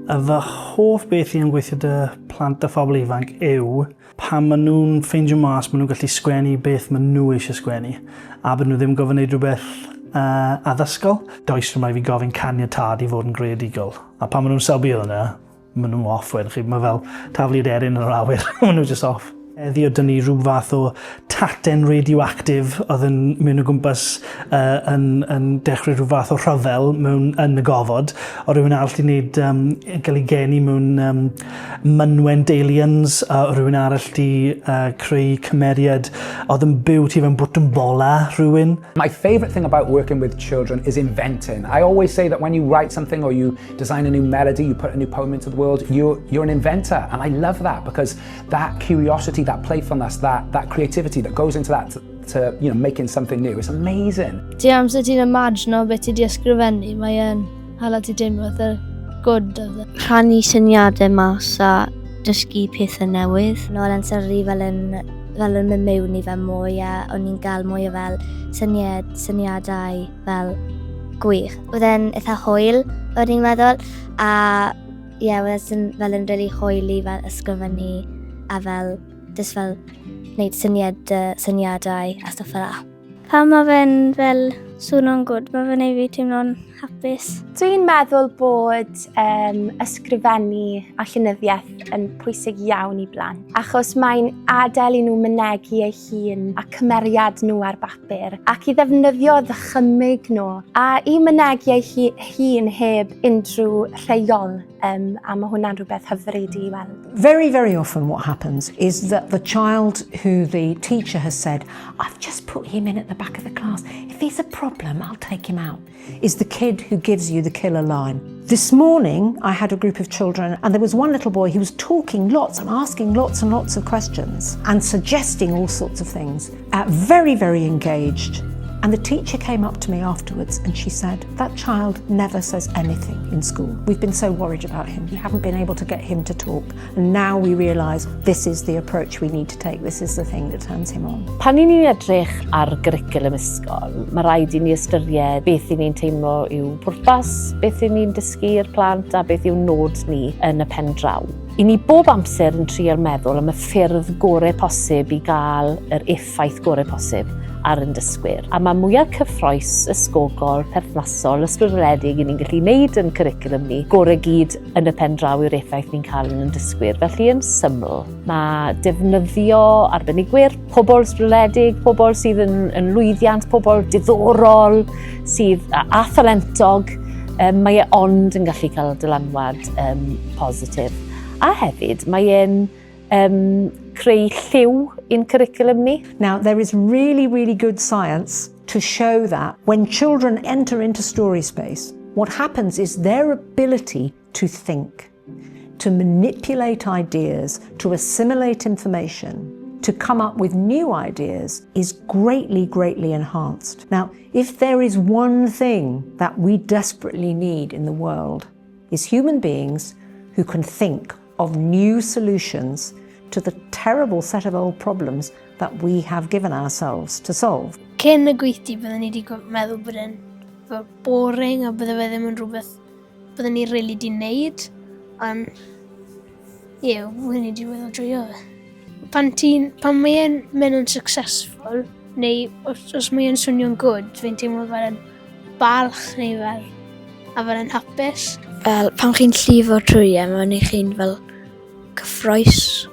A fy hoff beth i yn gweithio 'da plant a phobl ifanc yw pan maen nhw'n ffeindio mas maen nhw'n gallu sgwennu beth maen nhw eisiau sgwennu a bod nhw ddim gofyn wneud rhywbeth uh, addysgol. Does dim rhaid fi gofyn caniatâd i fod yn greadigol. A pan maen nhw'n sylwi hwnna, maen nhw off wedyn chi. Mae fel taflu aderyn yn yr awyr. Maen nhw just off. Heddi oedd 'da ni rhyw fath o taten radioactive oedd yn mynd o gwmpas uh, yn, yn dechrau rhyw fath o rhyfel mewn, yn y gofod. O rhywun arall di wneud, um, gael ei geni mewn um, mynwent aliens, a rhywun arall di uh, creu cymeriad oedd yn byw tu fewn bwtwm bola rhywun. My favourite thing about working with children is inventing. I always say that when you write something or you design a new melody, you put a new poem into the world, you're, you're an inventor. And I love that because that curiosity, that playfulness, that, that creativity that goes into that to, to you know, making something new, it's amazing. Ti amser ti'n imagino beth ti di ysgrifennu, mae e'n hala ti teimlo fatha good a fatha. Rhannu syniadau mas a dysgu pethau newydd. Nôl yn syrru fel yn, fel yn mynd mewn i fe mwy a o'n i'n gael mwy o fel syniad, syniadau fel gwych. Oedd e'n eitha hwyl, o'n i'n meddwl, a ie, yeah, oedd e'n fel yn really hwyl i fel ysgrifennu a fel, just fel wneud syniad, syniadau a stwff fel 'na. Pan mae fe'n fel swnio'n gwd, mae fe'n ei fi teimlo'n hapus. Dwi'n meddwl bod um, ysgrifennu a llenyddiaeth yn pwysig iawn i blant, achos mae'n adael i nhw mynegi eu hun a cymeriad nhw ar bapur, ac i ddefnyddio ddychymyg nhw a i mynegi eu hun heb unrhyw rheol, um, a mae hwnna'n rhywbeth hyfryd i weld. Very, very often what happens is that the child who the teacher has said, I've just put him in at the back of the class. If he's a problem, I'll take him out, is the kid who gives you the killer line. This morning, I had a group of children, and there was one little boy who was talking lots and asking lots and lots of questions and suggesting all sorts of things. Very, very engaged. And the teacher came up to me afterwards and she said, That child never says anything in school. We've been so worried about him. We haven't been able to get him to talk. And now we realise this is the approach we need to take. This is the thing that turns him on. Pan i ni'n edrych ar gyricwlwm ysgol, mae rhaid i ni ystyried beth i ni'n teimlo yw pwrpas, beth i ni'n dysgu i'r plant a beth yw nod ni yn y pen draw. I ni bob amser yn trial meddwl am y ffyrdd gorau posib i gael yr effaith gorau posib ar yn dysgwyr. A mae mwyaf cyffroes, ysgogol, perthnasol, ysbrydoledig i ni'n gallu wneud yn cwricwlwm ni, gorau gyd yn y pen draw yw'r effaith ni'n cael yn yn dysgwyr. Felly yn syml, mae defnyddio arbenigwyr, pobl ysbrydoledig, pobl sydd yn, yn lwyddiant, pobl diddorol, sydd a, a thalentog, um, mae e ond yn gallu cael dylanwad um, positif. A hefyd, mae e'n um, creu lliw i'n cwricwlwm ni. Now, there is really, really good science to show that when children enter into story space, what happens is their ability to think, to manipulate ideas, to assimilate information, to come up with new ideas is greatly, greatly enhanced. Now, if there is one thing that we desperately need in the world, is human beings who can think of new solutions to the terrible set of old problems that we have given ourselves to solve. Cyn y gweithdy, byddwn ni wedi meddwl bod e'n fel boring a bydde fe ddim yn rhywbeth byddwn ni really di wneud. Ond, ie, yeah, byddwn ni wedi weddol joio fe. Pan, ti'n, pan mae e'n mynd yn successful, neu os, os mae e'n swnio'n good, fi'n teimlo fel yn balch neu fel, a fel yn hapus. Fel, pan chi'n llifo trwy e, mae'n i chi'n fel cyffroes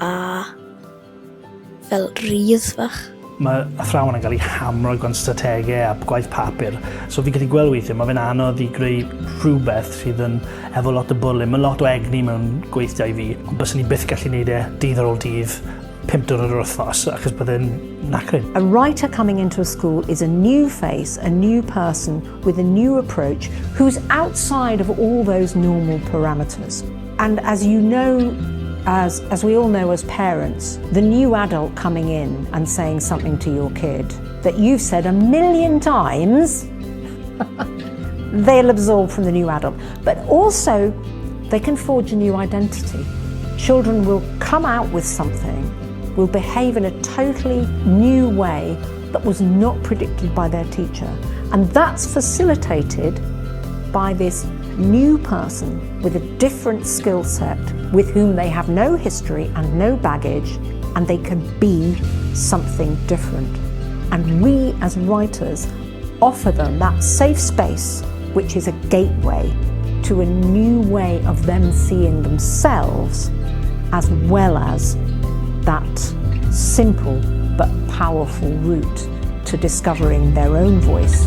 a fel rhydd fach. Mae athrawon yn cael eu hamro gan strategau a gwaith papur. So fi'n gallu gweld weithiau, mae fe'n anodd i greu rhywbeth sydd yn efo lot o bwlyn. Mae lot o egni mewn gweithiau fi, ond byswn i byth gallu neud e dydd ar ôl dydd, 5 diwrnod yr wythnos, achos byddai'n knackered. A writer coming into a school is a new face, a new person with a new approach who's outside of all those normal parameters. And as you know, as, as we all know as parents, the new adult coming in and saying something to your kid that you've said a million times, they'll absorb from the new adult. But also, they can forge a new identity. Children will come out with something, will behave in a totally new way that was not predicted by their teacher. And that's facilitated by this new person with a different skill set, with whom they have no history and no baggage, and they can be something different. And we as writers offer them that safe space, which is a gateway to a new way of them seeing themselves, as well as that simple but powerful route to discovering their own voice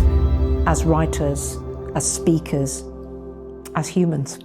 as writers, as speakers, as humans.